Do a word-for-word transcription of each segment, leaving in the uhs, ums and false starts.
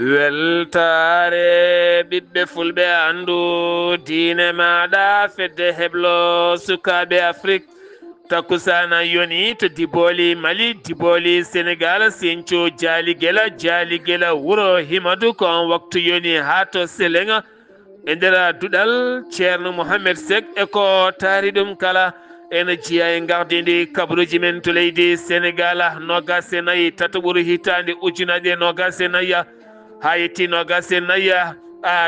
Weltaare ɓiɓɓe fulɓe, anndu diine maaɗa, fedde heblo sukaaɓe Afrik. Takkusaana yoni to Diboli Mali, Diboli Senegal, Senco Jaligela, Jaligela wuro Himadu, ko on waktu yoni haa to Selenga. E nder duɗal Ceerno Mohamed Seck e ko taari ɗum kala, ene jeyaa e gardindi kabaruuji men to leydi Senegal, noogas e nayi tataɓuru hitaande ujunaaje noogas e nayi, haa yetti noogas e nayi, a,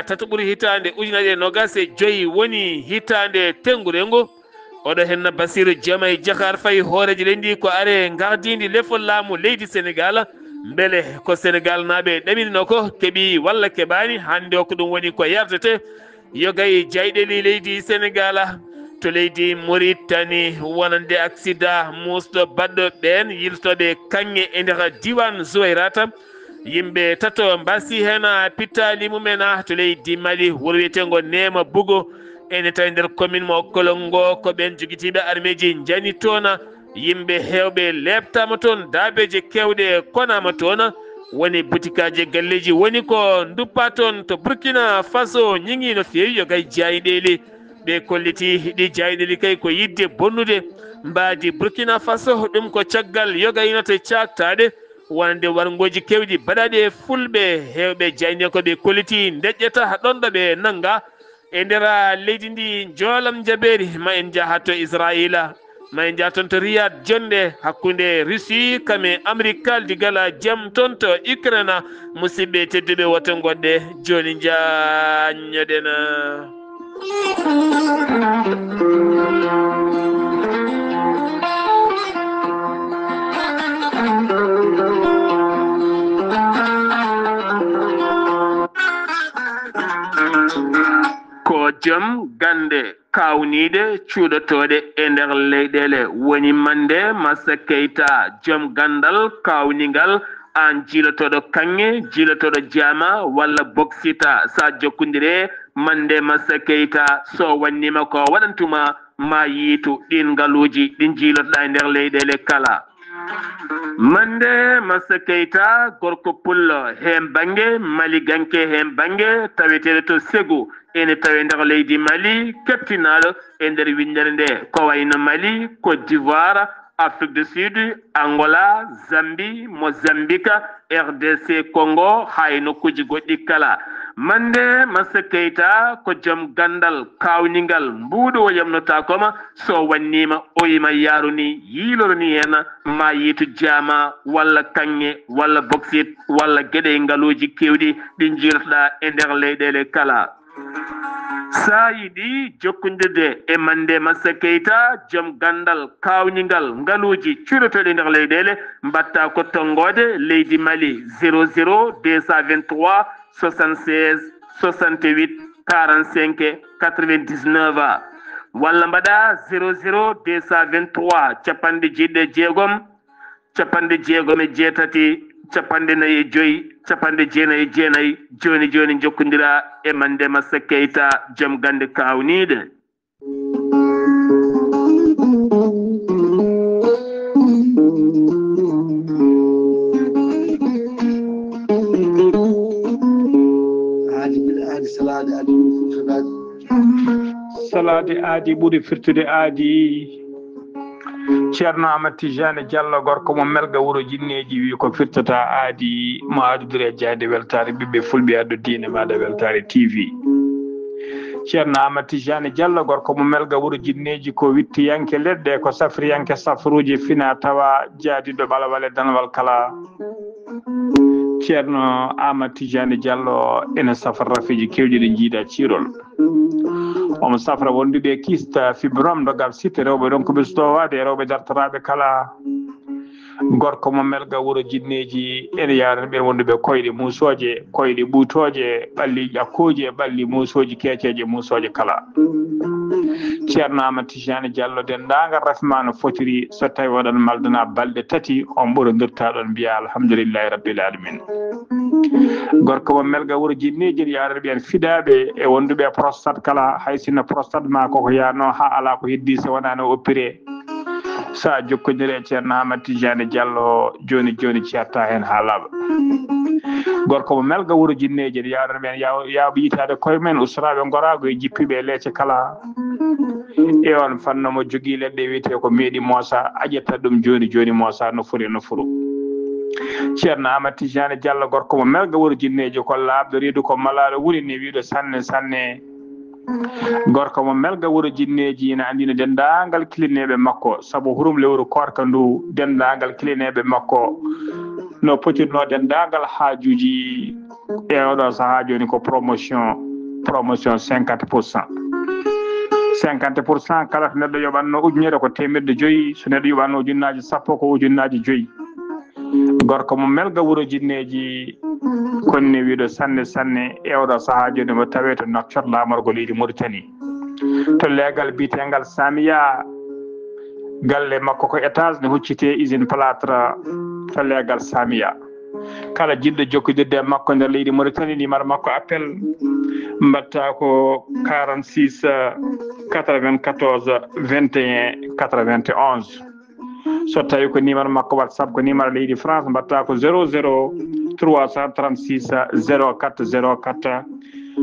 tataɓuru hitaande ujunaaje noogas e joyi woni hitaande tenngurengu. Oɗo henna Basiru Jomay Jahar Fay, hooreejo leydi ko are gardindi lefol laamu leydi Senegal. Mbele ko Senegal naaɓe ɗaminino ko keɓi walla keɓaani? Hannde o ko ɗum woni ko yardete. Yogay jayɗeli leydi Senegal to leydi Mauritanie wonande aksida muusɗo baɗɗo ɓeen yiltooɓe kaŋŋe e nder diiwaan Zuwayrata. Yimɓe tato mbasi heen pittaali mumen to leydi Mali, wuro wiyeteengo Neema Bugo, ene tawi nder commune mo Kolongo. Ko ɓeen jogitiiɓe armeeji njani toon. Yimɓe heewɓe leeptaama toon, daabeeje keewɗe konaama toon. Woni butikaaji e galleeji woni ko nduppa toon to Burkina Faso, ñiŋii no feewi, yogay jayɗeli. Ɓe kolliti ɗi jayɗeli kay ko yiɗde bonnude mbaadi Burkina Faso, ɗum ko caggal yogay no te caaktaade. Wonande warngooji keewɗi baɗaaɗi e fulɓe, heewɓe jaayndiyankooɓe kolliti ndeƴƴata ɗon ɗo ɓe nannga. E nder leydi ndi njoolam jabeeri, ma en njaha to Israayiila, ma en njaha toon to Riyad, jonnde hakkunde Russie kam e Amrik, kaaldigal jam toon to Ukraine. Musidɓe tedduɓe, woto ngoɗɗe, jooni njaññoɗen. Ko joom gannde kaawniiɗe cuuɗotooɗe e nder leyɗeele woni Mande Massa Keita, joom ganndal kaawningal. Aan jiilotooɗo kaŋŋe, jiilotooɗo jaama walla boksita, so a jokkondire Mande Massa Keita, so o wanniima ko o waɗantuma, ma yiitu ɗiin ngaluuji ɗi njiilotoɗaa e nder leyɗeele kala. Mande Massa Keita, gorko pullo, heen bannge maliganke, heen bannge taweteeɗo to Segu, ene tawe nder leydi Mali, keptinaaɗo e nder winndere nde, ko wayno Mali, Côte d'Ivoire, Afrique du Sud, Angola, Zambie, Mozambique, R D C Congo, haa e nokkuuji goɗɗi kala. Mande Massa Keita ko joom ganndal kaawningal, mbuuɗo o yamnotaako ma, so wanniima o wiima yaaru ni, yiiloro ni heen, ma yiitu jaama walla kaŋŋe walla boksit walla geɗe e ngaluuji keewɗi ɗi njiilotoɗaa e nder leyɗeele kala. So a yiɗi jokkondirde e Mande Massa Keita, joom ganndal kaawningal ngaluuji cuuɗotooɗi nder leyɗeele, mbaɗta ko tonngoode leydi Mali, zéro zéro deux cent vingt-trois soixante-seize soixante-huit quarante-cinq quatre-vingt-dix-neuf, walla mbaɗa zéro zéro deux cent vingt-trois, capanɗe jeeɗiɗi e jeegom, capanɗe jeegom e jeetati, capanɗe nayi e joy, capanɗe jeenayi e jeenayi. Jooni jooni njokkondira e Mande Massa Keita, joom gannde kaawniiɗe. Aadi bil aadi salaade aadi bil fuutanaaji. Salaade aadi ɓuri firtude aadi. Ceerno Amat Tijani Diallo, gorko mo Melga, wuro Jinneeji, wi ko firtata aadi mo adudure e jayde weltaare ɓiɓɓe fulɓe addu diine maaɗa weltaare T V. Ceerno Amat Tijani Diallo, gorko mo Melga, wuro Jinneeji, ko wittiyanke leɗɗe, ko safriyanke safruuji fina tawa, jaadiɗo ɓalawal e danwal kala. Ceerno Amat Tijani Diallo ene safra rafiji kewɗi ɗi jiida ciirol. Omo safra wonduɓe kista fibrome ɗo gam sitte rewɓe ɗon ko ɓe sutowaade e rewɓe dartoraaɓe kala. Gorko mo Melga, wuro Jinneeji, ene yaarani ɓeen wonduɓe koyɗe muusooje, koyɗe ɓuutooje, ɓalli ƴakkooji e ɓalli muusooji keeceeje, muusooje kala. Ceerno Amat Tijani Diallo, denndaangal rafi ma no fotiri, so tawi oɗon maldana balɗe tati, on ɓurondirta ɗon mbiya alhamdulillahi rabbil alamin. Gorko mo Melga, wuro Jinneeji, yaarani ɓeen fidaaɓe e wonduɓe e prostate kala, hay sinno prostate ma koko yaano haa alaa ko heddi so wonaa no oppiree. So a jokkondire e Ceerno Amat Tijani Diallo, jooni jooni ceerta heen haa laaɓa. Gorko mo Melga wuro Jinneeji, ene yaarana men yaw-, yaawɓe yitaade koye men, usturaaɓe ngoraagu e jippiiɓe e leece kala. E on fanno mo jogii leɗɗe wiyetee ko meeɗi Moosa, a ƴetta ɗum jooni jooni Moosa no foti no furu. Ceerno Amadou Tidiane Diallo, gorko mo Melga wuro Jinneeji, ko laaɓɗo reedu, ko malaaɗo woni ne wiiɗo sanne sanne. Gorko mo Melga wuro Jinneeji ina anndina denndaangal kilineeɓe makko, sabu hurum lewru koorka ndu, denndaangal kilineeɓe makko no potirnoo denndaangal haajuuji e oɗo sahaa jooni ko promotion, promotion cinquante pour cent. Cinquante pour cent, kala to neɗɗo yoɓatno ujunere ko teemeɗɗe joyi, so neɗɗo yoɓatno ujunnaaji sappo ko ujunnaaji joyi. Gorko mo Melga wuro Jinneeji, konni wiiɗo sanne sanne, e oɗo sahaa jooni mo tawee to Nouakchott laamorgo leydi Mauritanie. To leegal biyeteengal Samiya, galle makko ko étage ne huccitee usine plâtre to leegal Samiya. Kala jiɗɗo jokkondirde e makko nder leydi Mauritanie, numéro makko appel mbaɗta ko quarante-six quatre-vingt-quatorze vingt et un quatre-vingt-onze. So tawi ko numéro makko WhatsApp, ko numéro leydi France, mbaɗta ko zéro zéro trois cent trente-six zéro quatre zéro quatre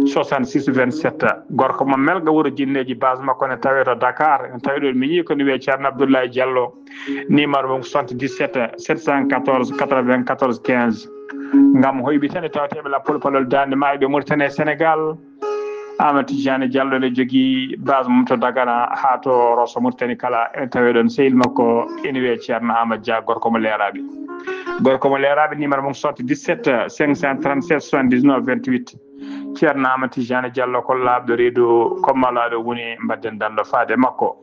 soixante-six vingt-sept. Gorko mo Melga wuro Jinneeji, base makko ne tawee to Dakar. Ne tawee ɗo mi yii ko ne wiyee Ceerno Abdoulaye Diallo. Numéro mum soixante-dix-sept sept cent quatorze quatre-vingt-quatorze quinze. Ngam hoyɓe tan e tawteeɓe lappol palol daande maayo ɓe Mauritanie e Sénégal. Amadou Tidiane Diallo ne jogii base mum to Dagana haa to Rosso Mauritanie kala, ene tawee ɗon sehil makko ene wiyee Ceerno Amadou Dia, gorko mo Leeraaɓe. Gorko mo Leeraaɓe, numéro mum soixante-dix-sept cinq cent trente-sept soixante-dix-neuf vingt-huit. Ceerno Amadou Tidiane Diallo ko laaɓɗo reedu, ko malaaɗo woni, mbaɗden danndo faade makko.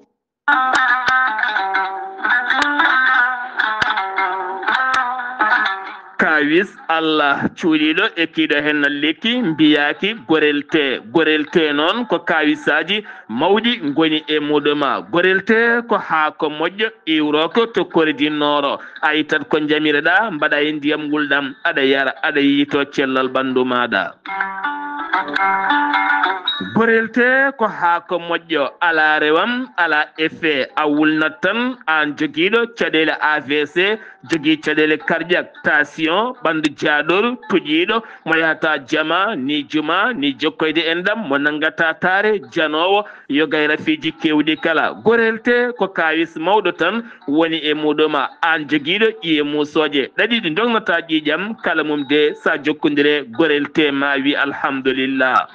Kaawis Allah cuuɗiiɗo e kiiɗo heen lekki mbiyaaki gorelte. Gorelte noon ko kaawisaaji mawɗi ngoni e muɗum. Gorelte ko haako moƴƴo iwrooko to Kori du Nord. A ittat ko njamireɗaa, mbaɗa e ndiyam ngulɗam, aɗa yara, aɗa yiytoo cellal ɓanndu maaɗa. Gorelte ko haako moƴƴo, alaa rewam, alaa effet, a wulnat tan, aan jogiiɗo caɗeele A V C, jogii caɗeele cardiaque, tension, ɓanndu jaaɗoru, tuƴiiɗo, mo yahataa jama, ni juma, ni jokkoyde enɗam, mo nanngataa taare, janoowo, yoga e rafiiji keewɗi kala. Gorelte ko kaawis mawɗo tan woni e muɗum. Aan jogiiɗo ƴiye muusooje ɗaɗi ɗi ndognataa ƴiiƴam, kala mum de, so a jokkondire Gorelte, ma wi alhamdulillah.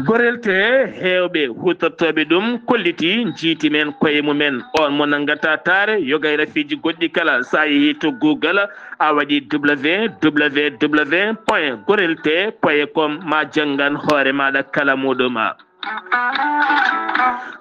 Gorelte, heewɓe huutortooɓe ɗum kollitii, njiiti men koye mumen. On mo nanngataa taare, yoga e rafiiji goɗɗi kala, so a yehii to Google, a waɗi W W W point gorelte point com, ma janngan hoore maaɗa kala muɗum.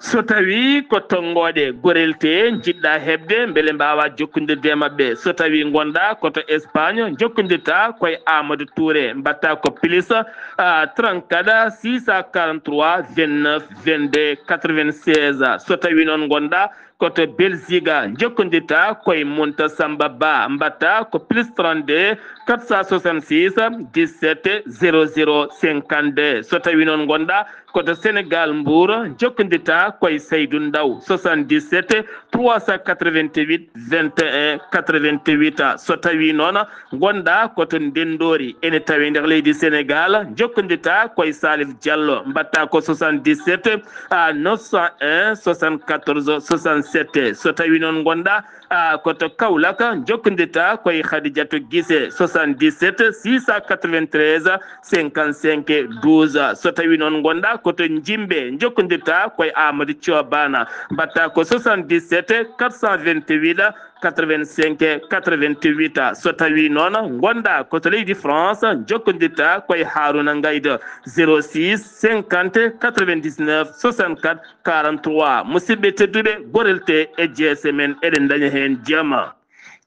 So tawii ko tonngooɗe Gorelte njiɗɗaa heɓde, mbele mbaawaa jokkondirde e maɓɓe. So tawii ngonɗaa ko to Espagne, njokkondirtaa ko e Amadou Touré, mbaɗtaa ko plus, ah, trente-quatre six cent quarante-trois vingt-neuf vingt-deux quatre-vingt-seize. So tawii noon ngonɗaa ko to Belgique, njokkondirtaa ko e Munta Samba Ba, mbaɗtaa ko plus trente-deux quatre cent soixante-six dix-sept zéro zéro cinquante-deux. So tawii noon ngonɗaa ko to Sénégal, Mbour, njokkondirtaa ko e Seydou Ndaw, soixante-dix-sept trois cent quatre-vingt-huit vingt et un quatre-vingt-huit. So tawii noon ngonɗaa ko to Ndenndoori, ene tawee nder leydi Sénégal, njokkondirtaa ko e Salif Diallo, mbaɗtaa ko soixante-dix-sept à neuf cent un soixante-quatorze soixante-sept. So tawii noon ngonɗaa, ah, ko to Kaolack, njokkondirtaa ko e Khadijatou Guissé, soixante-dix-sept six cent quatre-vingt-treize cinquante-cinq douze. So tawii noon ngonɗaa ko to Njimbe, njokkondirtaa ko e Amadou Thio Bana, mbaɗtaa ko soixante-dix-sept quatre cent vingt-huit quatre-vingt-cinq quatre-vingt-huit. So tawii noon ngonɗaa ko to leydi France, njokkondirtaa ko e Harouna Ngaïdo, zéro six cinquante quatre-vingt-dix-neuf soixante-quatre quarante-trois. Musidɓe tedduɓe, Gorelte e jeese men, eɗen ndaña heen jama.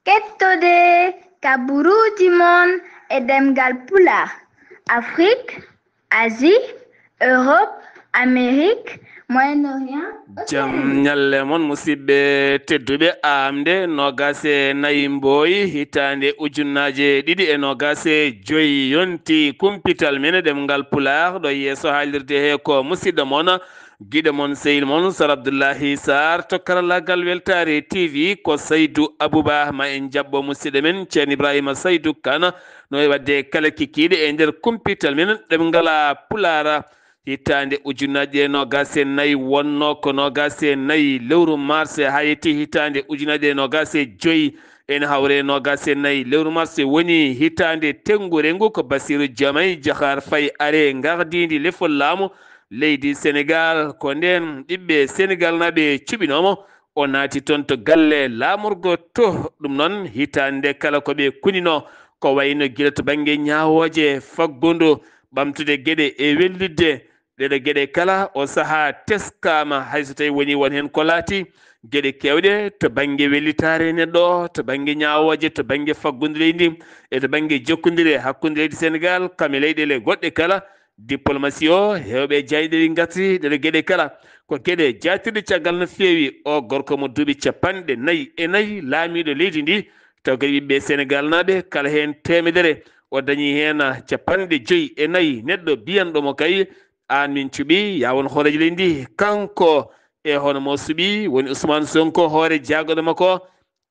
Kettode kaburuuji mon e ɗemngal Pulaar, Afrique, Asie, Europe, Amérique, Moyen-Orient, jam Océanie. Ñalle mon, musidɓe tedduɓe, aamde noogaas e nayi Mbooy, hitaande ujunnaaje ɗiɗi e noogaas e joy, yonti kumpital men e ɗemngal Pulaar, ɗo yeeso haalirde he ko musidɗo mon Giɗo mon, sehil mon, Sar Abdullahi Sar to karallaagal Weltaare T V, ko Saydu Abuba. Ma en jaɓɓo musidɗo men Ceerno Ibrahima Saydu Kan, no e waɗde kala kikiiɗe e nder kumpital men ɗemngal Pulaar. Hitaande ujunnaji ɗiɗi e noogas e nayi wonno ko noogas e nayi lewru mars, haa yetti hitaande ujunnaji ɗiɗi e noogas e joyi, ene hawre noogas e nayi lewru mars woni hitaande tenngurengu ko Bassirou Diomaye Diakhar Faye are ngardiindi lefol laamu leydi Senegal. Ko ndeen ɓiɓɓe Senegal naaɓe cuɓinoomo, o naati toon to galle laamorgo to. Ɗum noon, hitaande nde kala ko ɓe kunino, ko wayno gila to bannge ñaawooje faggudu, ɓamtude geɗe e wellitde. Ɗeɗo geɗe kala, o sahaa teskaama, hay so tawi woni won heen ko laati geɗe keewɗe to bannge wellitaare neɗɗo, to bannge ñaawooje, to bannge faggudu leydi, e to bannge jokkondire hakkunde leydi Senegal kam e leyɗeele goɗɗe kala. Diplomasi o, heewɓe jayɗe ɗi ngarti ɗeɗo geɗe kala. Ko geɗe jaatirɗe caggal no feewi. O gorko mo duuɓi capanɗe nayi e nayi, laamiiɗo leydi ndi, taw kadi ɓiɓɓe Senegal naaɓe kala heen teemedere, o dañi heen capanɗe joyi e nayi. Neɗɗo biyanɗo mo kay, aan min cuɓi, yaa won hooreejo leydi ndi. Kanko e hono mo suɓi, woni Ousmane Sonko, hoore jaagoɗo makko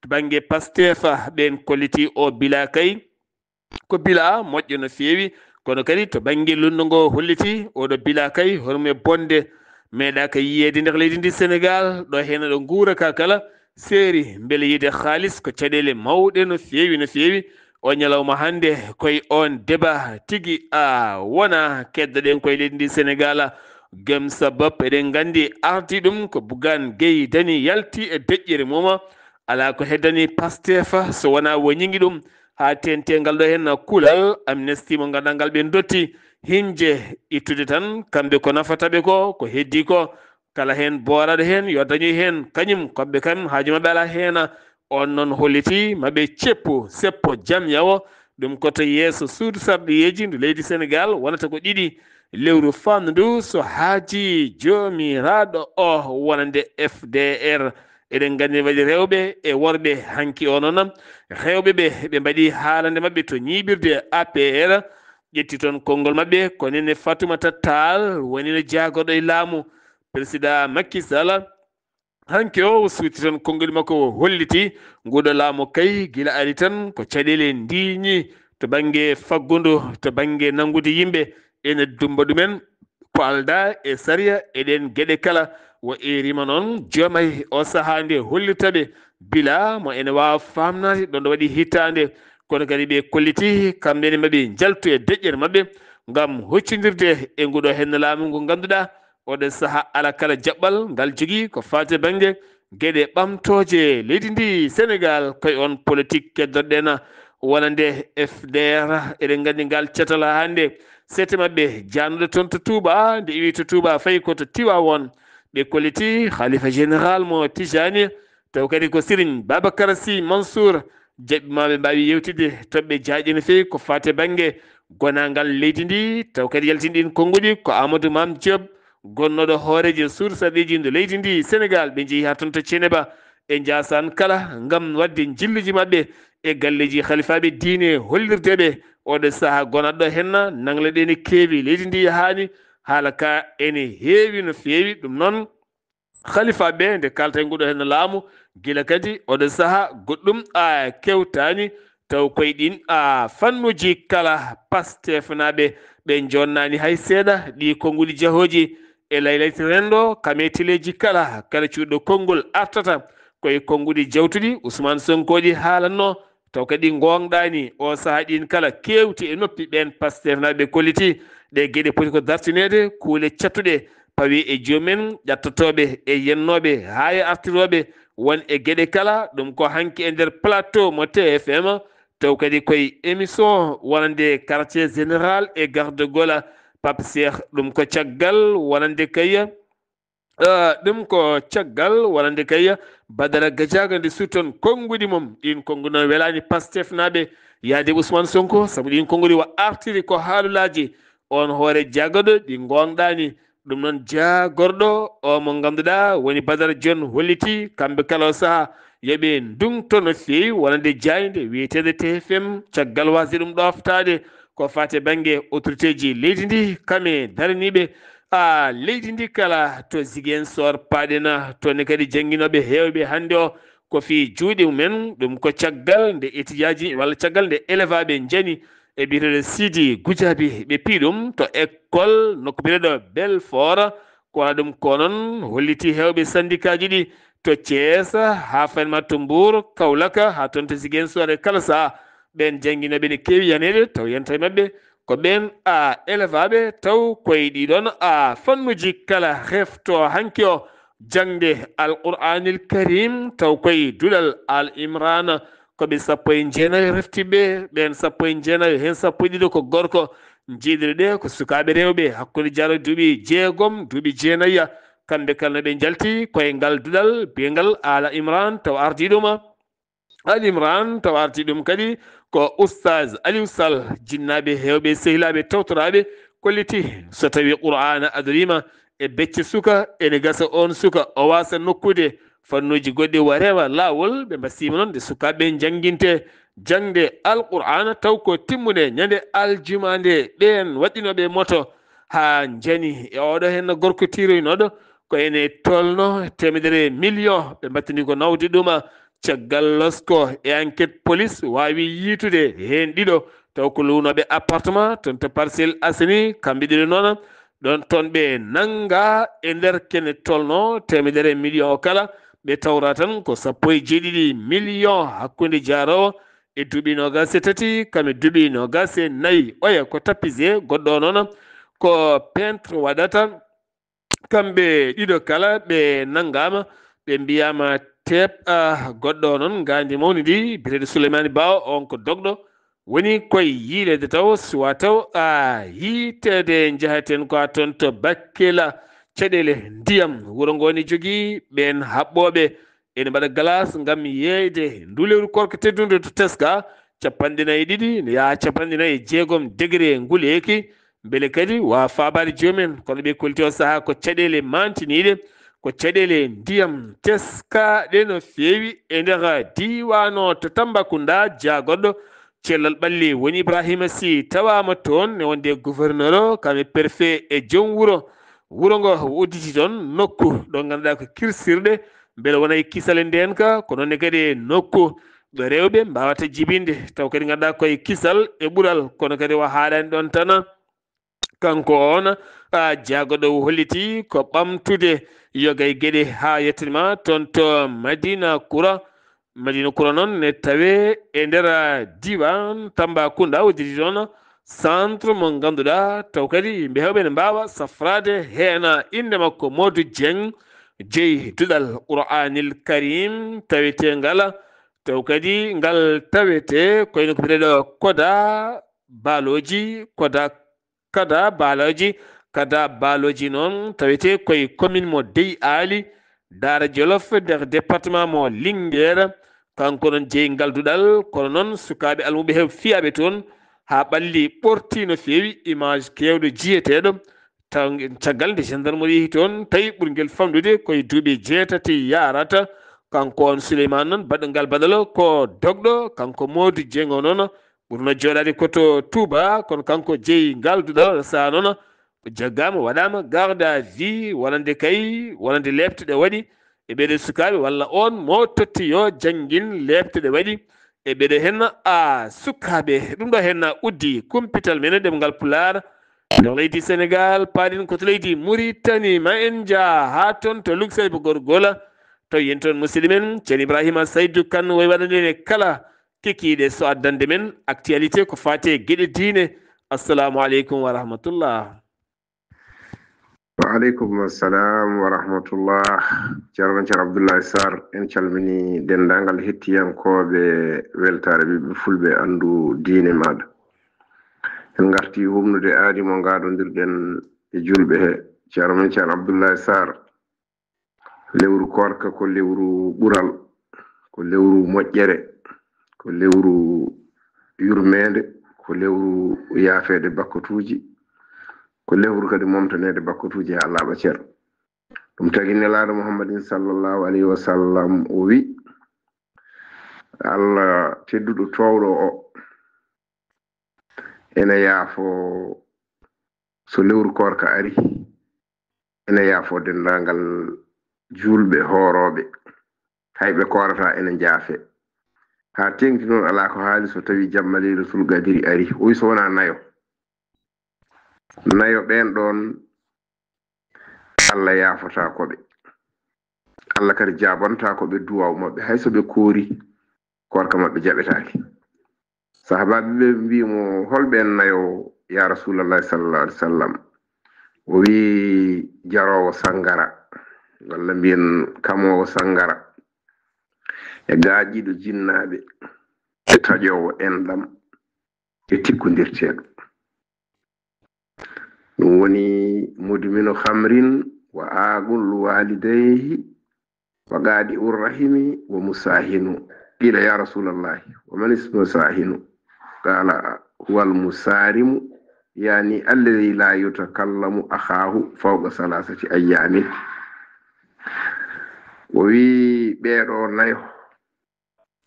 to bannge Pastef, ɓeen kolliti o bila kay ko bila moƴƴo no feewi, kono kadi to bannge lunndu ngo holliti oɗo bila kay horme bonde meeɗaaka yiyeede nder leydi ndi Senegal. Ɗo heen aɗo nguura ka kala seeri, mbele yiide haalis ko caɗeele mawɗe no feewi, no feewi. O ñalawma hannde koye on deba tigi a wona keddoɗen koye leydi ndi Senegal. Gem sabab eɗen nganndi ardi ɗum ko Bougane Gueye Dany yalti e deƴƴere mum. Alaa ko heddani Pastef so wonaa wo ñiŋi ɗum haa teeŋti e ngal ɗo heen kulal amnesty mo ngannduɗaa ngal ɓe dotti, hiñje ittude tan kamɓe ko nafata ɓe ko, ko heddii ko. Kala heen booraaɗo heen yo dañoy heen kañum, kamɓe kam haaju maɓɓe alaa heen. On noon holliti ma ɓe ceppu, seppo jam yawo, ɗum ko to yeeso suudu sarɗiyeeji ndu leydi Senegal wonata ko ɗiɗi lewru faandu ndu, so haajii Joomiraaɗo o wonande F D R. Eɗen nganndi waɗi rewɓe e worɓe hanki o noon. Rewɓe ɓe, ɓe mbaɗi haalande maɓɓe to ñiiɓirde A P R, ƴetti toon konngol maɓɓe ko Nene Fatoumata Tall woni no jaagorɗo e laamu Président Macky Sall. Hanki o, o suuti toon konngol makko, o holliti nguɗo laamu kay gila ari tan ko caɗeele ndiiñi to bannge faggudu, to bannge nanngude yimɓe ene dummba ɗumen. Ko aldaa e sariya e ɗeen geɗe kala. Wo e rima noon, joomay o sahaa nde hollirta ɓe bila mo ene waawa faamnaade ɗo nde waɗi hitaande. Kono kadi ɓe kolliti kamɓe ne maɓe njaltu e deƴƴere maɓɓe ngam huccindirde e nguɗo heen laamu ngu ngannduɗaa oɗo sahaa ala kala jaɓɓal ngal jogii ko faati bannge geɗe ɓamtooje leydi ndi Senegal. Koye on politik keddoɗen wonande F D R, eɗen nganndi ngal catal hannde. Seete maɓɓe jaanuɗo toon to Touba, nde iwi to Touba fayi ko to Tiwaawoon. Ɓe kolliti Khalifa Général mo Tijani, taw kadi ko Serigne Babacar Sy Mansour. Jaɓɓi ma ɓe mbaawi yewtidde toɓɓe jaajɗe no feewi ko faati bannge gonaangal leydi ndi, taw kadi yaltini ɗin konnguɗi ko Amadou Mame Diop, gonnooɗo hooreejo suudu sarɗiiji ndu leydi ndi Senegal. Ɓe njehi haa toon to Thiénaba e Ndiassane kala ngam waɗde njilluji maɓɓe e galleeji halifaaɓe diine, hollirde ɓe oɗo sahaa gonaɗo heen nangle ɗe ne keewi leydi ndi yahaani. Haala ka ene heewi no feewi. Ɗum noon, halifaaɓe nde kaalta e nguɗo heen laamu, gila kadi oɗo sahaa goɗɗum a kewtaani. Taw koye ɗin a fannuuji kala, Pastefnaaɓe ɓe jonnaani hay seeɗa ɗi konnguɗi jahooji e laylayti renndo, kameetileeji kala, kala cuuɗo konngol artata koye konnguɗi jawtuɗi Ousmane Sonko ɗi haalanno. Taw kadi ngoongɗaani o sahaa ɗin kala keewti e noppi ɓeen Pastefnaaɓe kolliti ɗe geɗe poti ko dartineede, kuule cattuɗe pawi e joomum en, ƴattotooɓe e yennooɓe haa e artirooɓe won e geɗe kala. Ɗum ko hanki e nder plateau mo T F M, taw kadi koye émission wonande quartier général e garde gola Pape Cheikh. Ɗum ko caggal wonande kay, eh, ɗum ko caggal wonande kay Badara Gadiaga nde sutton konnguɗi mum. Ɗin konnguɗi noon welaani Pastefnaaɓe yaade Ousmane Sonko, sabu ɗin konnguɗi wa artiri ko haalulaaji on hoore jaagoɗo ɗi ngoongɗaani. Ɗum noon, jaagorɗo o mo ngannduɗaa woni Badara Dione holliti kamɓe kala o sahaa yo ɓe ndungto no feewi wonande jaaynde wiyeteende T F M, caggal wasde ɗum ɗoftaade ko faati e bannge autorité ji leydi ndi, kam e daraniiɓe a leydi ndi kala, to Ziguinchor paaɗen, to ne kadi jannginooɓe heewɓe hannde o ko fii juuɗe mumen. Ɗum ko caggal nde étudiant ji walla caggal nde élève ɓe njani e biyeteeɗo Sidi Gujaabi, ɓe pii ɗum to école nokku biyeteeɗo Belfort. Ko wona ɗum ko noon holliti heewɓe syndicat ji ɗi to Thiès, haa fayde ma to Mbour, Kaolack, haa toon to Ziguinchor e kala sahaa. Ɓeen jannginooɓe ne keewi yaneede, taw yanta e maɓɓe ko ɓeen a élève aɓe, taw koye ɗii ɗoon a fannuuji kala refto hanki o jaŋde Alqur'aanil Kariim, taw koye duɗal Al Imran ko ɓe sappo e jeenayi reftiiɓe, ɓeen sappo e jeenayi heen sappo e ɗiɗo ko gorko. Njiiɗiri ɗe ko sukaaɓe rewɓe hakkunde jaro duuɓi jeegom, duuɓi jeenayi. Kamɓe kala no ɓe njalti koye ngal duɗal biyeteeɗo Al Imran, taw ardii ɗum. Ali Imran, tawa arti ɗum kadi ko Oustaz Aliou Sall, jinnaaɓe heewɓe sehilaaɓe tawtoraaɓe, kolliti so tawii Qur'aana adoriima e becce suka, ene gasa oon suka o waasa nokkude fannuuji goɗɗi wa rewa laawol. Ɓe mbasiima noon nde sukaaɓe ɓe njannginte jaŋde Alqur'aana, taw ko timmunde ñande aljuma nde ɓeen waɗɗinooɓe moto haa njani e oɗo heen gorko tiiroynooɗo ko ene tolno teemedere million. Ɓe mbattini ko nawde ɗum. Caggal losko e enquête, police waawi yiitude heen ɗiɗo taw ko luwnooɓe appartement toon to Parcelles Assainies. Kamɓe ɗiɗo noon ɗoon toon ɓe nannga e nder kene tolno teemedere million o kala. Ɓe tawra tan ko sappo e jeeɗiɗi million hakkunde jaaroowo e duuɓi noogaas e tati kam e duuɓi noogaas e nayi. Oya ko tapise, goɗɗo o noon ko peintre waɗata. Kamɓe ɗiɗo kala ɓe nanngaama, ɓe mbiyaama teeɓ. Ah, goɗɗo o noon, ngaandi mawni ndi, biyeteeɗo Souleymane Ba, on ko dogɗo, woni koye yiileede taw, suwa taw, ah, yiiteede njahaten ko a toon to Bakkela, caɗeele ndiyam, wuro ngo ne jogii ɓeen haɓɓooɓe ene mbaɗa glace ngam yeeyde ndu lewru koorka teddundu to Teska, capanɗe nayi e ɗiɗi ne yaha capanɗe nayi e jeegom degré nguleeki. Mbele kadi wa faabaade joomum en, kono ɓe kolti o sahaa ko caɗeele maantiniiɗe, ko caɗeele ndiyam teskaaɗe no feewi e nder diiwaan o to Tambacounda. Jaagoɗɗo cellal ɓalli woni Ibrahima Sy tawaama toon ne wonde gouverneur o, kam e préfet e joom wuro. Wuro ngo o udditi toon nokku ɗo ngannduɗaa ko kirsirɗe, mbele wona e kisal e ndeenka, ko noon ne kadi e nokku ɗo rewɓe mbaawata jibinde, taw kadi ngannduɗaa ko e kisal e ɓural, kono kadi o haaɗaani ɗoon tan. Kanko oon, a, jaagoɗo o holliti ko ɓamtude yoga e geɗe haa yettima toon to Madina Kura. Madina Kura noon ne tawe e nder, a, diiwaan Tambacounda, udditi toon centre mo ngannduɗaa taw kadi yimɓe heewɓe ne mbaawa safraade heen. Innde makko Modou Dieng, jeyi duɗal Qur'anil Karim taweteengal, taw kadi ngal tawete koyno ko biyeteeɗo Koda Baloji, Koda, Kada Baloji, Kada Baloji noon tawete koye commune mo Dey Ali, Daara Jolof, nder département mo Linguère. Kanko noon jeyi ngal duɗal, kono noon sukaaɓe almuɓe heew fiyaaɓe toon haa ɓalli ɓorti no feewi, image keewɗo jiyeteeɗo. Taw caggal nde gendarmerie yehi toon, tawi ɓurngel famɗude koye duuɓi jeetati yaarata. Kanko on Souleymane noon, baɗɗo ngal badalo ko dogɗo, kanko Modou Dieng o noon, ɓurno jooɗaade ko to Touba, kono kanko jeyi ngal duɗal, saha noon o jaggaama, waɗaama garde à vue, wonande kay, wonande leepte ɗe waɗi e ɓeeɗo sukaaɓe, walla on mo totti yo janngin leepte ɗe waɗi e ɓeeɗo heen, a, sukaaɓe. Ɗum ɗo heen uddi kumpital men e ɗemngal Pulaar. Nder leydi Senegaal, paaɗen ko to leydi Muritani. Ma en njah haa toon to Luksayba Gorgola, taw yen toon musidɗo men Ceerno Ibrahima Saydu Kan, wayi waɗande en e kala kikiiɗe so addande men actualité ko faati e geɗe diine. Assalamu aleykum wa rahmatullah. Wa aleykum assalam wa rahmatullah. Ceerno men Ceerno Abdoulaye Sarr, en calmini denndaangal hettiyankooɓe weltaare ɓiɓɓe fulɓe anndu diine maaɗa. En ngarti humnude aadi mo ngaadondirɗen e juulɓe he. Ceerno men Ceerno Abdoulaye Sarr, lewru koorka ko lewru ɓural, ko lewru moƴƴere, ko lewru yurmeende, ko lewru yaafeede bakkatuuji, ko lewru kadi momtaneede bakkatuuji haa laaɓa cer. Ɗum tagi Nelaaɗo Muhammadin sallallahu alayhi wa sallam o wi, Allah tedduɗo toowɗo o ene yaafo so lewru koorka ari, ene yaafo denndaangal juulɓe hoorooɓe. Hay ɓe koorata ene njaafe. Haa teeŋti noon alaa ko haali so tawii jamma Leylatul Qadri ari. O wi so wonaa nayo. Nayo ɓeen ɗoon, Allah yaafotaako ɓe. Allah kadi jaabantaako ɓe duwaaw maɓɓe. Hay so ɓe koori, koorka maɓɓe jaɓetaake. Sahabaaɓe ɓe mbii mo, "Hol ɓeen nayo, ya Rasulallah sallallahu alaihi wasallam?" O wii, "Jaroowo sanngara, walla mbiyen kamoowo sanngara, e gaaƴiiɗo jinnaaɓe, e taƴoowo enɗam, e tikkondirteeɗo." Ɗum woni mudminu khamrin wa aaqul walidayhi wa qaadi'ur rahimi wa musaahinu. Qila, ya Rasulallahi, wa man ismu musaahinu? Qala, huwa al musaarimu, yani alladhi la yutakallamu akhaahu fawqa salasati ayyamin. O wi ɓeeɗo nayo,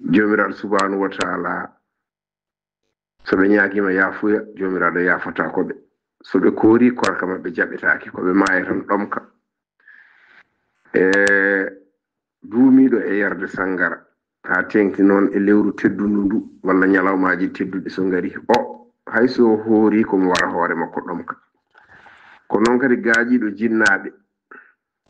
Joomiraaɗo subhanahu wa taala, so ɓe ñaagiima yaafuya, Joomiraaɗo yaafotaako ɓe. So ɓe koori, koorka maɓɓe jaɓetaake, ko ɓe maaya tan ɗomka. E duumiiɗo e yarde sanngara, haa teeŋti noon e lewru teddundu ndu, walla ñalawmaaji tedduɗi so ngari, o, hay so hoori, ko mo wara hoore makko ɗomka. Ko noon kadi gaaƴiiɗo jinnaaɓe,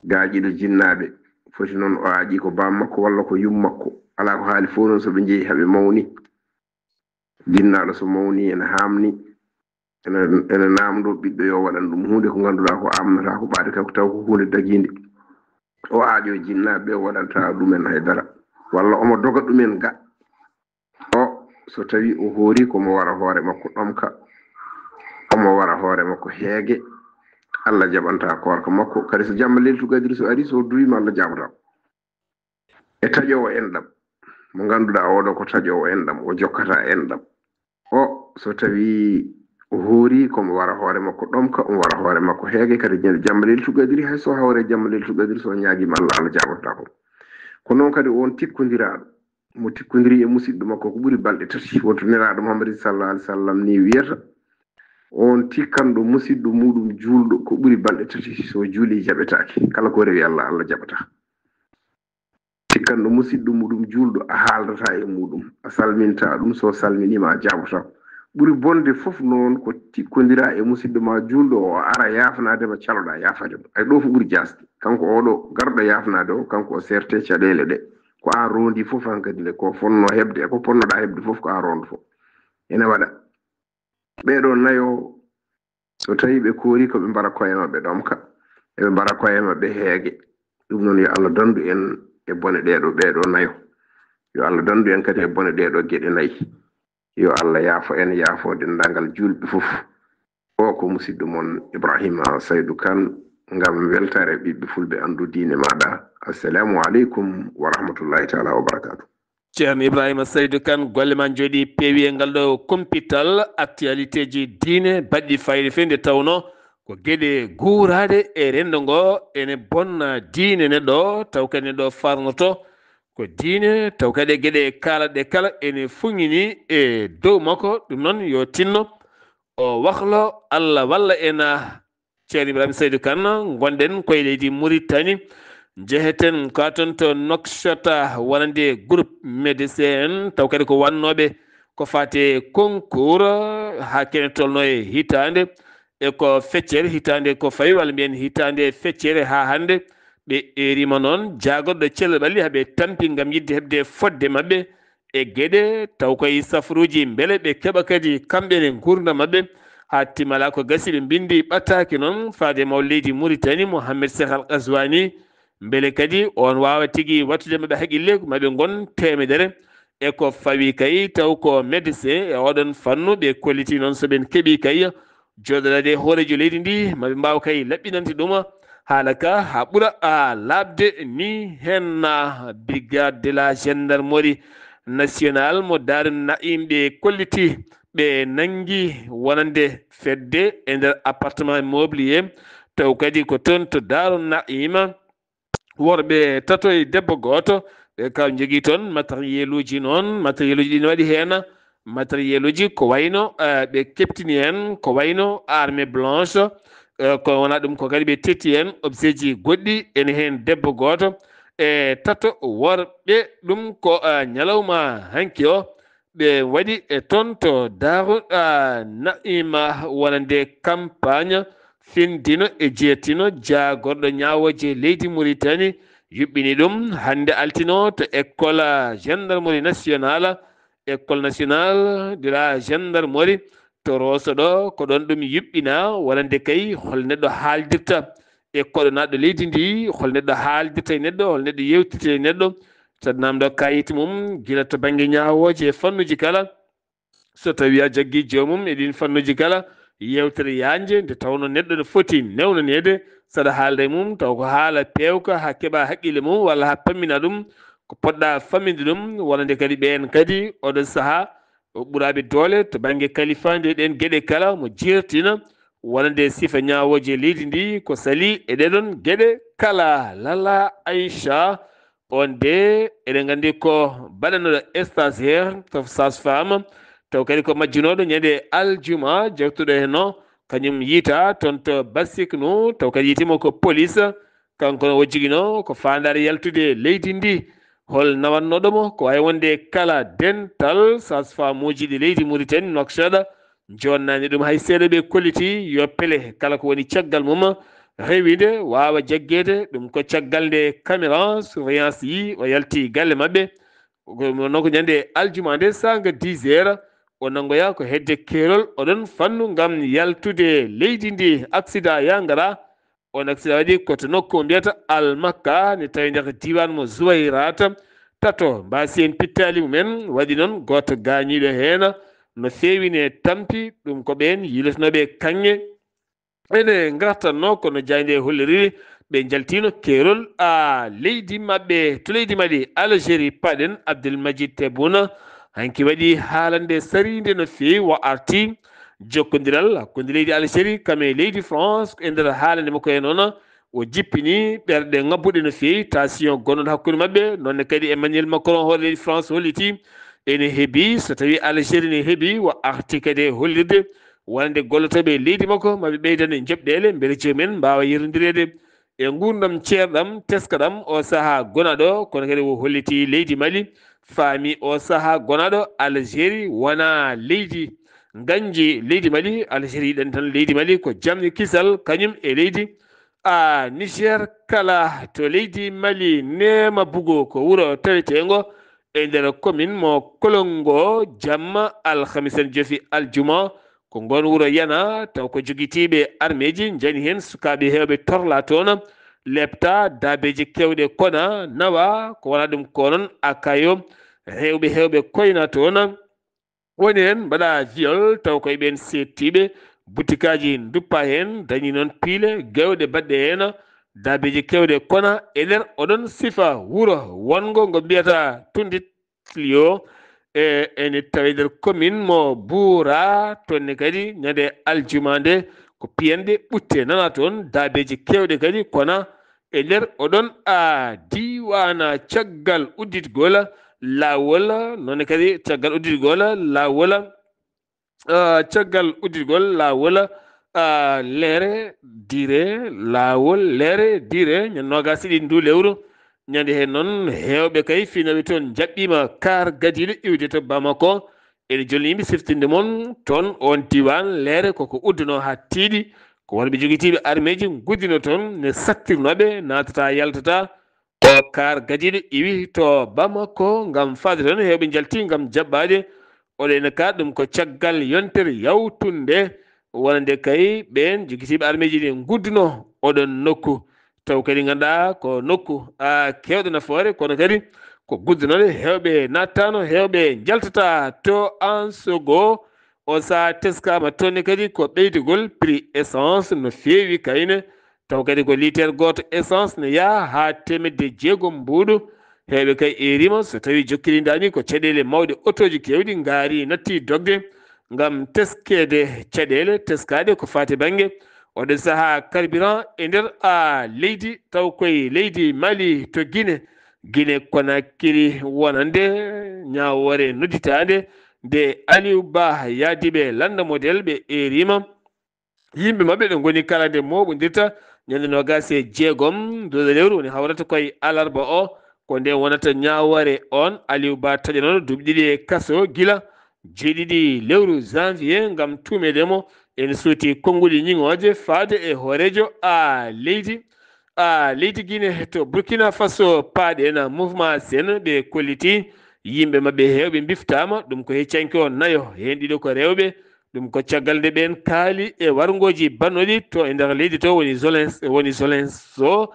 gaaƴiiɗo jinnaaɓe, foti noon o aaƴi ko baam makko walla ko yum makko. Alaa ko haali fof noon so ɓe njehi haa ɓe mawni. Jinnaaɗo so mawni ene haamni, ene, ene naamndoo ɓiɗɗo yo waɗan ɗum huunde ko ngannduɗaa ko aamnataa ko ɓaade taw, taw ko huunde dagiinde. O aaƴo jinnaaɓe ɓe o waɗanta ɗumen hay dara. Walla omo doga ɗumen ga. O, so tawi o hoori ko mo wara hoore makko ɗomka, omo wara hoore makko heege, Allah jaɓanta koorka makko. Kadi so jamma Leylatul Qadri so ari, so duwiima Allah jaabata. E taƴoowo enɗam, mo ngannduɗaa oɗo ko taƴoowo enɗam, o jokkata enɗam. O, so tawi o hoori ko mo wara hoore makko ɗomka, omo wara hoore makko heege, kadi ñande jamma Leylatul Qadri, hay so hawre jamma Leylatul Qadri, so ñaagiima Allah, Allah jaabata ko. Ko noon kadi on tikkondiraaɗo, mo tikkondiri e musiɗɗo makko ko ɓuri balɗe tati. Wonto Nelaaɗo Muhammadin sallallahu alaihi wasallam ni wiyata, on tikkanɗo musiɗɗo muɗum juulɗo ko ɓuri balɗe tati so juuli jaɓetaake. Kala ko rewi Allah, Allah jaɓata. Tikkanɗo musiɗɗo muɗum juulɗo, a haaldata e muɗum, a salminta ɗum, so salminiima a jaabotaako. Ɓuri bonde fof noon ko tikkondira e musiɗɗo ma juulɗo, o ara yaafnaade ma, caloɗa yaafaade mo. Ay, ɗo fof ɓuri jaasde. Kanko oɗo garɗo yaafnaade o, kanko o seerte caɗeele ɗe. Ko an rondi fof hankadi nde, ko fonno heɓde e ko ponnoɗa heɓde fof ko an rondo fof. Ene waɗa. Ɓeeɗo nayo, so tawi ɓe koori ko ɓe mbara koye maɓɓe ɗomka, eɓe mbara koye maɓɓe heege. Ɗum noon yo Allah dandu en e bone ɗeeɗo, ɓeeɗo nayo. Yo Allah dandu en kadi e bone ɗeeɗo geɗe nayi. Yo Allah yaafo en, yaafo denndaangal juulɓe fof. O ko musidɗo mon Ibrahima Saydu Kan, ngam weltaare ɓiɓɓe fulɓe anndu diine maaɗa. Assalamu aleykum wa rahmatullahi taala wa barakaatu. Ceerno Ibrahima Saydu Kan, golle ma njooɗi peewi e ngal ɗo kumpital, actualité ji diine baɗɗi fayida feewi, nde tawno ko geɗe guuraaɗe e renndo ngo ene bonna diine neɗɗo, taw kadi neɗɗo farnoto ko diine, taw kadi e geɗe kaalaɗe kala ene fuŋŋini e dow makko. Ɗum noon yo tinno o wahlo, Allah walla en. Ceerno Ibrahima Saydu Kan, ngonɗen koye leydi Muritani. Njeheten ka toon to Nouakchott, wonande groupe médecin en, taw kadi ko wannooɓe ko faati e concours, haa kene tolno e hitaande, e ko feccere hitaande ko fawi, walla mbiyen hitaande feccere haa hannde. Ɓe eeriima noon jaagorɗo cellal ɓalli, haa ɓe tampi ngam yiɗde heɓde fodde maɓɓe e geɗe, taw koye safruuji, mbele ɓe keɓa kadi kamɓe ne nguurndam maɓɓe. Haa timma alaa ko gasi, ɓe mbinndi ɓattaaki noon faade mawɗo leydi Muritani, Mohamed Cheikh Al Ghazouani, mbele kadi oon waawa tigi wattude maɓɓe haqille, maɓe ngon teemedere. E ko fawi kay, taw ko médecin e oɗon fannu, ɓe kolliti noon so ɓen keɓi kay jooɗodaade e hooreejo leydi ndi, maɓe mbaaw kay laɓɓinande ɗum haala ka haa ɓura a laaɓde ni. Heen na brigade de la gendarmerie nationale mo Daaru Naim ɓe kolliti, ɓe nanngi wonande fedde e nder appartement mobilier, taw kadi ko toon to Daaru Naim. Worɓe tato e debbo gooto, ɓe ka njogii toon matériel uji noon, matériel uji ɗi ne waɗi heen matériel uji ko wayno, eh, ɓe keɓtini heen ko wayno arme blanche, Eh, ko wona ɗum ko kadi ɓe tetti heen objet ji goɗɗi, ene heen debbo gooto e tato worɓe. Ɗum ko, eh, ñalawma hanki o ɓe waɗi e toon to Daaru, ah, Naima, wonande campagne findino e jeetino jaagorɗo ñaawooje leydi Mauritanie yuɓɓini ɗum hannde altino to école, ah, gendarmerie nationale, école nationale de la gendarmerie to Rosso ɗo. Ko ɗoon ɗum yuɓɓina, wonande kay hol neɗɗo haaldirta e koɗo naatɗo leydi ndi, hol neɗɗo haaldirta e neɗɗo, hol neɗɗo yewtirta e neɗɗo, saɗa naamndo kayit mum gila to bannge ñaawooje e fannuuji kala. So tawii a jaggii joomum e ɗiin fannuuji kala, yeewtere yaajnde nde tawnoo neɗɗo no foti newnaneede, saɗa haalda e mum taw ko haala peewka haa keɓa haqqille mum walla haa pammina ɗum ko poɗɗa famminde ɗum, wonande kadi ɓeen kadi oɗo sahaa o ɓuraaɓe doole to bannge kalifaandi e ɗeen geɗe kala mo jeertina, wonande sifa ñaawooje leydi ndi ko sali e ɗeɗon geɗe kala. Lala Aïcha, on de, eɗen nganndi ko baɗannoɗo stagiaire to sage-femme, taw kadi ko majjunooɗo ñande aljuma jawtuɗo heen o, kañum yiita toon to Basiknu, taw kadi yiitiima ko police, kanko o jogino ko faandaare yaltude leydi ndi. Hol nawatnooɗo mo? Ko wayi wonde kala dental sage-femme uji ɗi leydi Mauritanie, Nouakchott, jonnani ɗum hay seeɗa. Ɓe kolliti yo pele kala ko woni caggal mum rewinde waawa jaggeede. Ɗum ko caggal nde caméra surveillance yi o yalti galle maɓɓe. Ko noon ko ñande aljuma nde saanga dix heures, o nanngoya ko hedde keerol oɗon fannu ngam yaltude leydi ndi. Accident yangara, on accident waɗi ko to nokku mbiyata Almakka, ne tawi nder diiwaan mo Zuwayrata. Tato mbaasi en pittaali mumen, waɗi noon gooto gaañiiɗo heen no feewi ne tampi. Ɗum ko ɓeen yiilotonooɓe kaŋŋe. Ene ngartanno kono jaaynde holliriri ɓe njaltino keerol a leydi maɓɓe. To leydi Mali, Algérie, paɗen Abdel Majid Tebboune hanki waɗi haalande sariinde no feewi, o arti jokkondiral hakkunde leydi Algérie kam e leydi France. E nder haalande makko e noon, o jippini ɓerɗe ngabbuɗe no feewi, tension gonnoɗo hakkunde maɓɓe. Noonne kadi Emmanuel Macron, hoore leydi France, holliti ene heebi, so tawi Algérie ne heebi, o arti kadi e hollirde wonande gollotooɓe leydi makko maɓe ɓeydane joɓɗeele, mbele jomumen mbaawa yerondireede e nguurndam ceerɗam, teskaɗam o sahaa gonaɗo. Kono kadi o holliti leydi Mali faami o sahaa gonaɗo Algérie wona leydi nganji. Leydi Mali, Algérie yiɗani tan leydi Mali ko jamni kisal kañum e leydi a Niger kala. To leydi Mali, Neema Bugo ko wuro taweteengo e nder commune mo Kolongo. Jamma alhamis en jofi aljuma, ko ngoon wuro yana taw ko jogitiiɓe armeeji njani heen sukaaɓe heewɓe torla toon, lepta daabeeji keewɗe kona nawa, ko wona ɗum ko noon akayo heewɓe heewɓe koyna toon. Woni heen mbaɗa viol taw koye ɓeen seettiiɓe, butikaaji nduppa heen, dañi noon piile gewɗe baɗɗe heen, daabeeji keewɗe kona e nder oɗon sifa wuro wonngo ngo mbiyata Tundit Clio, e ene tawi nder commune mo Buura. Toon ne kadi ñande aljuma nde ko piyanɗe ɓutte nana toon, daabeeji keewɗe kadi kona e nder oɗon a diiwaana. Caggal udditgol laawol, noon kadi caggal udditgol laawol, ah, caggal udditgol laawol, ah, Leere Dire, laawol Leere Dire, ñande noogaas e ɗiɗi ndu lewru, ñande heen noon heewɓe kay finooɓe toon njaɓɓiima kaar gadiiɗo iwde to Bamako. Ene jolni yimɓe siftinde mon toon oon diiwaan Leere koko udduno haa tiiɗi, ko wonɓe jogitiiɓe armeeji nguddino toon ne sattirnooɓe naatata yaltata. O kaar gadiiɗo iwi to Bamako ngam faade toon heewɓe njalti ngam jaɓɓaade. Oɗo ene kaar ɗum ko caggal yontere yawtunde wonande kay ɓeen jogitiiɓe armeeji ɗi ngudduno oɗon nokku. Taw kadi ngannduɗaa ko nokku, a, keewɗo nafoore, kono kadi ko guddunooɗo heewɓe nattaano, heewɓe njaltata to Ansogo. O sahaa teskaama toon ne kadi ko ɓeydugol prix essence no feewi kayne. Taw kadi ko liiter gooto essence ne yaha haa teemedde jeegom mbuuɗu. Heewɓe kay eerima so tawi jokkilindaani ko caɗeele mawɗe, otooji keewɗi ngaari natti dogde ngam teskeede caɗeele teskaaɗe ko faati bannge oɗo sahaa carburant e nder a leydi. Taw koye leydi Mali to Guinée, Guinée Conakry wonande ñaawoore nodditaande nde Aliou Ba yaadiiɓe lannda model ɓe eerima. Yimɓe maɓɓe ɓe ngoni kala nde mooɓondirta ñande noogaas e jeegom nduɗo lewru woni hawrata koye alarba o. Ko nde wonata ñaawoore on Aliou Ba taƴanono duuɓi ɗiɗi e kaso gila jeeɗiɗi lewru janvier ngam tuumeede mo ene suuti konnguɗi ñiŋooje faade e hooreejo a leydi a leydi Guinée to Burkina Faso paaɗe ena mouvement sen ɓe kolliti yimɓe maɓɓe heewɓe mbiftaama. Ɗum ko heccanke o nayo heen ɗiɗo ko rewɓe. Ɗum ko caggal nde ɓeen kaali e warngooji bannooɗi to e nder leydi to woni Zolens woni Zolenso.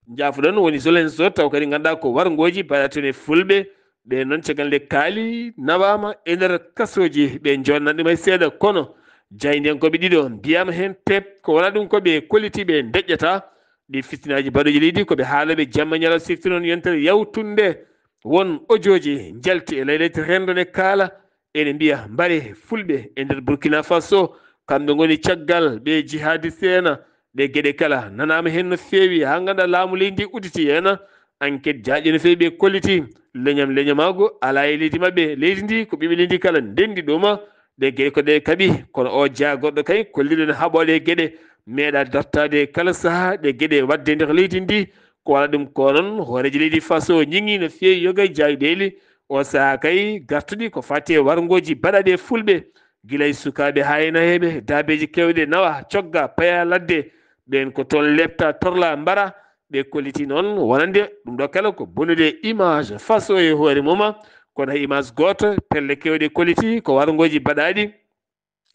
Njaafuɗon woni Zolenso taw kadi ngannduɗaa ko warngooji baɗaten e fulɓe. Ɓe noon caggal nde kaali nawaama e nder kasooji ɓe jonnanɗi may seeɗa kono jaayndiyankooɓe ɗiɗo mbiyaama heen teep ko wonaa ɗum ko ɓe kolliti ɓe ndeƴƴata. Ɗi fitinaaji baɗooji leydi ko ɓe haalooɓe jamma ñalawma sifti noon yontere yawtunde won ojooji njalti e laylete renndo ne kaala ene mbiya mbare fulɓe e nder Burkina Faso kamɓe ngoni caggal ɓe jihadiste ena. Ɗe geɗe kala nanaama heen no feewi haa ngannduɗaa laamu leydi ndi udditi heen. Enquête jaaƴe no feewi ɓe kolliti leñam leñamaagu alaa e leydi maɓɓe. Leydi ndi ko ɓiɓɓe leydi kala ndenndi ɗuma. Ɗe geɗe ko ɗe kaɓi kono o jaa goɗɗo kay kolliɗo ne haɓoo ɗe geɗe meeɗa dartaade kala sahaa ɗe geɗe waɗde nder leydi ndi. Ko wala ɗum ko noon hooreejo leydi Faso ñiŋi no feewi yoga e jaayɗeeli o sahaa kay gartuɗi ko fati e warngooji baɗaɗi e fulɓe gila e sukaaɓe haa e nayeeɓe daabeeji keewɗe nawa cogga paya ladde. Ɓeen ko toon leɓta torla mbara. Ɓe kolliti noon wonande ɗum ɗo kala ko bonude image Faso e hoore mum kono hay image gooto pelle keewɗe kolliti ko warngooji baɗaɗi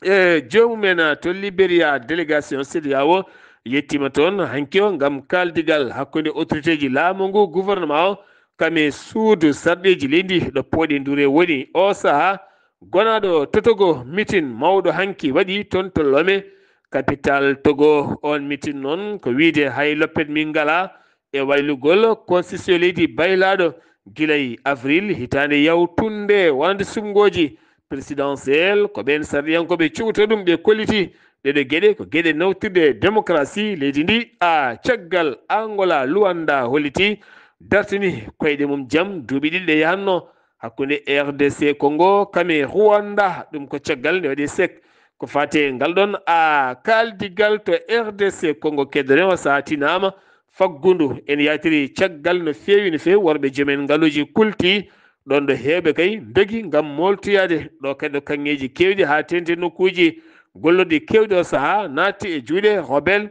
e joomum en to Liberia délégation CEDEAO yettiima toon hanki o ngam kaaldigal hakkunde autorité ji laamu ngu gouvernement o kam e suudu sarɗeeji leydi ɗo pooɗi ndure woni o sahaa. Gonaaɗo totogo mitin mawɗo hanki waɗi toon to Lome capital Togo. On mitin noon ko wiyde hay loppet min ngalaa e waylugol constitution leydi baylaaɗo gila e avril hitaande yawtunde wonande suɓngooji présidentiel ko ɓeen sarɗiyankooɓe cuɓotoo ɗum ɓe kolliti. Ɗeɗo geɗe ko geɗe nawtirɗe démocratie leydi ndi a caggal Angola Luanda holliti dartini koyɗe mum jam duuɓi ɗiɗi ɗe yahanno hakkunde R D C Congo kam e Rwanda. Ɗum ko caggal nde waɗi sek ko fate ngal ɗon a kaaldigal to R D C Congo keddore o saatinaama faggundu en yaltiri caggal no feewi no feewi worɓe joom en ngaluuji kulti ɗon ɗo heewɓe kay ndogi ngam mooltoyaade ɗo kadi ɗo kaŋŋeeji keewɗi haa teeŋti nokkuuji gollorɗi keewɗi o sahaa naatti e juuɗe rebelle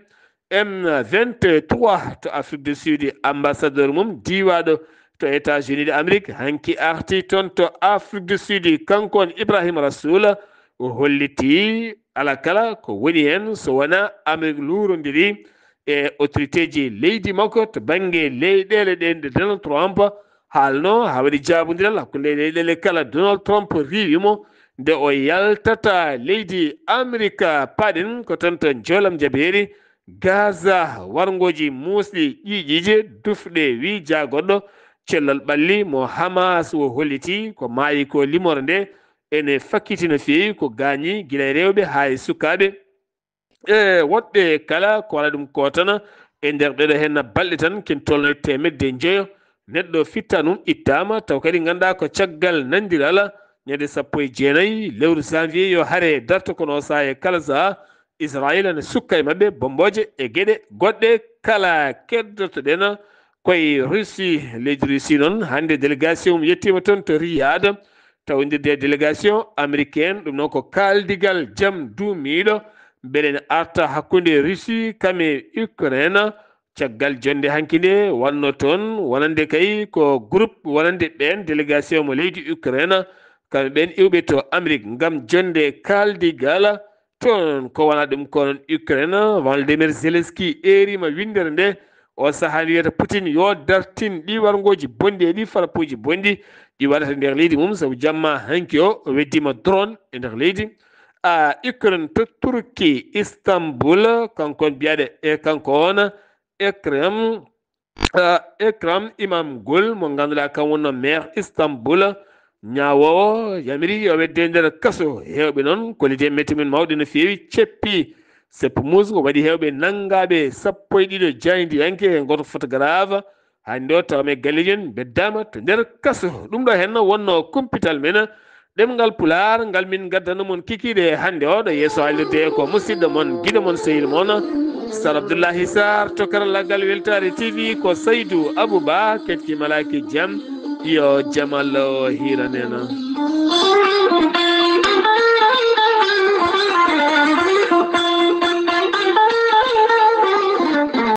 M vingt-trois to Afrique du Sud. Ambassadeur mum diiwaaɗo to États-Unis de Amérique hanki arti toon to Afrique du Sud kanko on Ibrahim Rasoul o holliti alaa kala ko woni heen so wonaa Amérique luurondiri e autorité ji leydi makko to bannge leyɗeele ɗe nde Donald Trump haalno haa waɗi jaabondiral hakkunde leyɗeele kala. Donald Trump riiwi mo nde o yaltata leydi Amerika. Paaɗen ko toon to njoolam jabeeri Gaza warngooji muusɗi ƴiiƴiije dufɗe wii jaagoɗɗo cellal ɓalli mo Hamas o holliti ko maayi ko limore nde ene fakkiti no feewi ko gaañi gila e rewɓe haa e sukaaɓe. E woɗɓe kala ko wala ɗum kotana e nder ɗeɗo henna balɗe tan kin tolno e temedde njeyo neɗɗo fitta ɗum ittama taw kadi ganduɗa ko caggal nandiral ñande sappo e jeenayi lewru janvier yo hare darto kono o saha e kala saha Israel ene sukka e maɓɓe bomboje e geɗe goɗɗe kala keddotoɗen koye Russie. Leydi Russie noon hannde délégation mum yettima toon to Riyad tawndirde e délégation américaine ɗum noon ko kaaldigal jam duumiiɗo mbele ne arta hakkunde Russie kam e Ukraine. Caggal jonnde hanki nde wanno toon wonande kay ko groupe wonande ɓeen délégation mo leydi Ukraine kamɓe ɓeen iwɓe to Amérique ngam jonnde kaaldigal. Toon ko wona ɗum ko noon Ukraine Volodymyr Zelensky eerima winndere nde o sahaa nde wiyata Putin yo dartin ɗi warngooji bonɗi e ɗi farapuuji bonɗi ɗi waɗata nder leydi mum sabu jamma hanki o o weddima drone e nder leydi a Ukraine to Turki Istanbul kanko on mbiyaɗe e kanko on Ekrem Ekram Imam Gol mo ngannduɗaa kam wonno maire Istanbul ñaawoowo yamiri yo wedde nder kaso. Heewɓe noon kolliti e mette mum mawɗe no feewi ceppi seppo mus ko waɗi heewɓe nanngaaɓe sappo e ɗiɗo jaayndiyanke e gooto photographe hannde o tawam e galleeji en mbeddaama to nder kaso. Ɗum ɗo henno wonno kumpital men Ɗemngal Pulaar ngal min ngaddana mon kikiiɗe hannde oɗo yeeso haalirde ko musidɗo mon, giɗo mon, sehil mon, Sar Abdullahi Sar to karallagal Weltaare T V ko Saydu Abuba keɗki malaaki jam. Yo jamal o hiiranena.